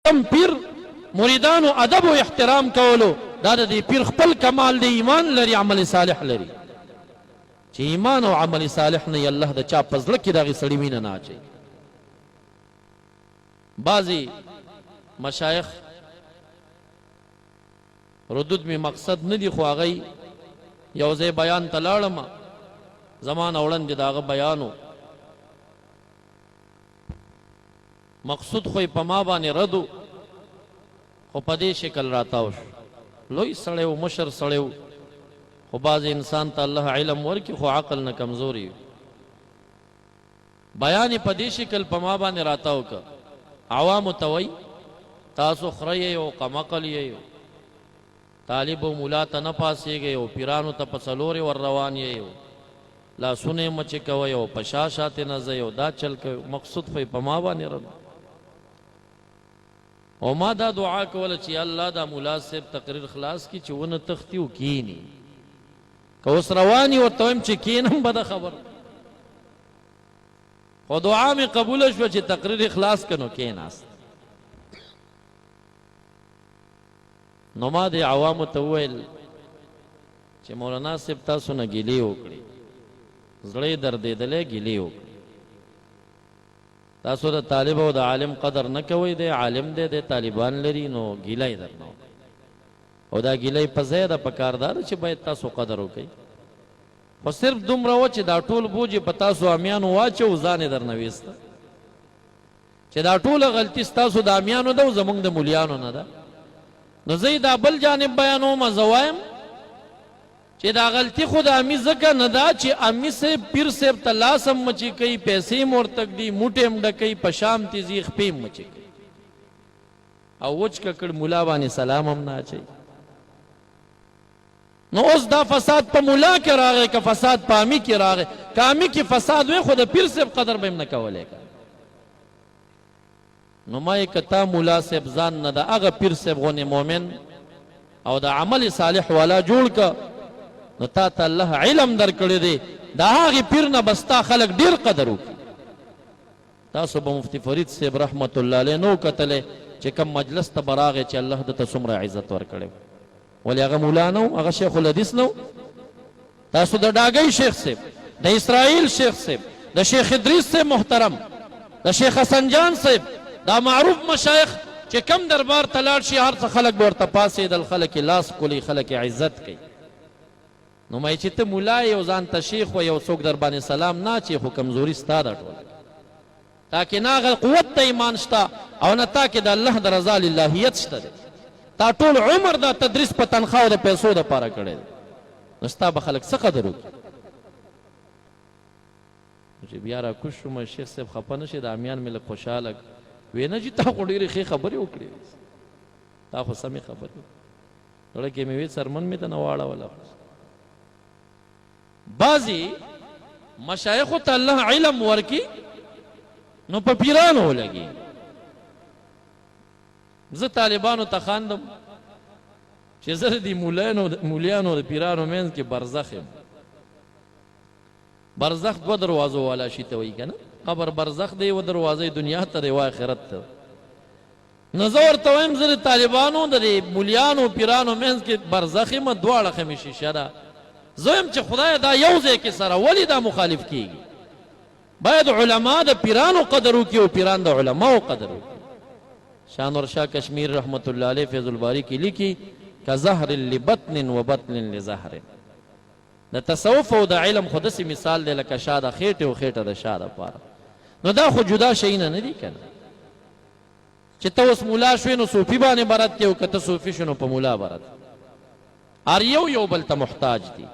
کوم پیر مریدانو ادب او احترام کولو، دا د دې پیر خپل کمال دی، ایمان لري، عمل صالح لري. چې ایمان او عمل صالح نه الله د چا په زړه کې د هغې سړي مینه نه اچوي. بعضې مشایخ ردود مې مقصد نه دي، خو هغه یو ځای بیان ته لاړم، زما نه وړاندې د هغه بیان و. مقصود خو یې په ما باندې رد و، خو په دې شکل راتاو شو. لوی سړی و، مشر سړی و، خو بعضې انسان ته الله علم ورکړي خو عقل نه کمزوری وي. بیان یې په دې شکل په ما باندې راتاو کړ، عوامو ته وایي تاسو خره یئ او کمعقل یئ، طالب او ملا ته نه پاڅېږئ او پیرانو ته په څلورې ور روان یئ، لاسونه یې مچې کوئ او په شا شا ترې نه ځئ او دا چل کوئ. مقصود خو یې په ما باندې رد او ما دا دعا کوله چې یا الله دا ملا صاحب تقریر خلاص کړي چې ونه تښتي او کیني، که اوس روان یې ورته وایم چې کینم بده خبره، خو دعا مې قبوله شوه چې تقریر یې خلاص کړ نو کیناست. نو ما دې عوامو ته وویل چې مولانا صاحب تاسو نه ګیلې وکړي، زړه یې دردېدلی، ګیلې وکړي، تاسو د طالب او د عالم قدر نه کوئ، دی عالم دی، دی طالبان لري، نو ګیله یې درنه وکړه او دا ګیله یې په ځای ده، په کار دا ده چې باید تاسو قدر وکړئ، خو صرف دومره وه چې دا ټول بوج یې په تاسو امیانو واچو، ځان یې درنه ویسته چې دا ټوله غلطي ستاسو د امیانو ده او زمونږ د مولیانو نه ده. نو زه یې دا بل جانب بیانوم، زه وایم چې دا غلطي خو د امي ځکه نه ده چې امي صیب پیر صیب ته لاس هم مچې کوي، پیسې هم ورته ږدي، موټی هم ډکوي، په شا هم ترې ځي، خپې هم مچې کوي او وچ ککړ ملا باندې سلام هم نه اچوي. نو اوس دا فساد په ملا کې راغی که فساد په امي کې راغی؟ که امي کې فساد وي خو د پیر صیب قدر به هم نه کولی که نو ما یې که تا ملا صیب ځان نه د هغه پیر صیب غونې مؤمن او د عمل صالح والا جوړ که نو تا ته الله علم درکړی دی، د هغې پیر نه به ستا خلک ډیر قدر وکړي. تاسو به مفتی فرید صیب رحمة الله علیه نه و کتلی چې کوم مجلس ته به راغی چې الله ده ته څومره عزت ورکړی و، ولې هغه مولا نه و، هغه شیخ الحدیث نه و؟ تاسو د ډاګۍ شیخ صیب، د اسرائیل شیخ صیب، د شیخ ادریس صیب محترم، د شیخ حسن جان صیب، دا معروف مشایخ چې کوم دربار ته لاړ شي هر څه خلک به ورته پاڅېدل، خلک یې لاس ښکلوي، خلک یې عزت کوي. نو مې چې ته ملا یې او ځان ته شیخ وایې او څوک درباندې سلام نه اچوي خو کمزوري ستا ده ټوله. تا کې نه هغه قوت د ایمان شته او نه تا کې د الله د رضا للهیت شته دی. تا ټول عمر دا تدریس په تنخوا او د پیسو د پاره کړی دی نو ستا به خلک څه قدر وکړي؟ نو چې بیا را کوز شوم، شیخ صاحب خفه نه شي، دا امیان مې لږ خوشحاله کړ، وې نه جي تا خو ډېرې ښې خبرې وکړې، تا خو سمې خبرې وکړې. زړه کې مې وې څرمن مې درنه واړوله. بعضی مشایخو ته الله علم ورکي نو په پیرانو ولګي. زه طالبانو ته خاندم چې زه د مولیانو مولیانو د پیرانو منځ کې برزخ یم. برزخ دوه دروازو والا شي ته وایي که نه، قبر برزخ دی، یوه دروازه دنیا ته دی، یوه آخرت ته. نو زه ورته وایم زه د طالبانو د دې مولیانو پیرانو منځ کې برزخ یم، دوه اړخه مې شیشه ده. زه وایم چې خدایه دا یو ځای کې سره ولې دا مخالف کیږي؟ باید علما د پیرانو قدر وکړي او پیران د علماو قدر وکړي. شاه انور شاه کشمیر رحمت الله علیه فیض الباری کې لیکي کزهر لبطن وبطن لزهر. د تصوف او د علم خو داسې مثال دی لکه شا د خېټې او خېټه د شا دپاره، نو دا خو جدا شیونه نه دي کنه. چې ته اوس ملا شوې نو صوفي باندې به رد کړې او که ته صوفي شوې نو په ملا به رد کړې. هر یو یو بل ته محتاج دي.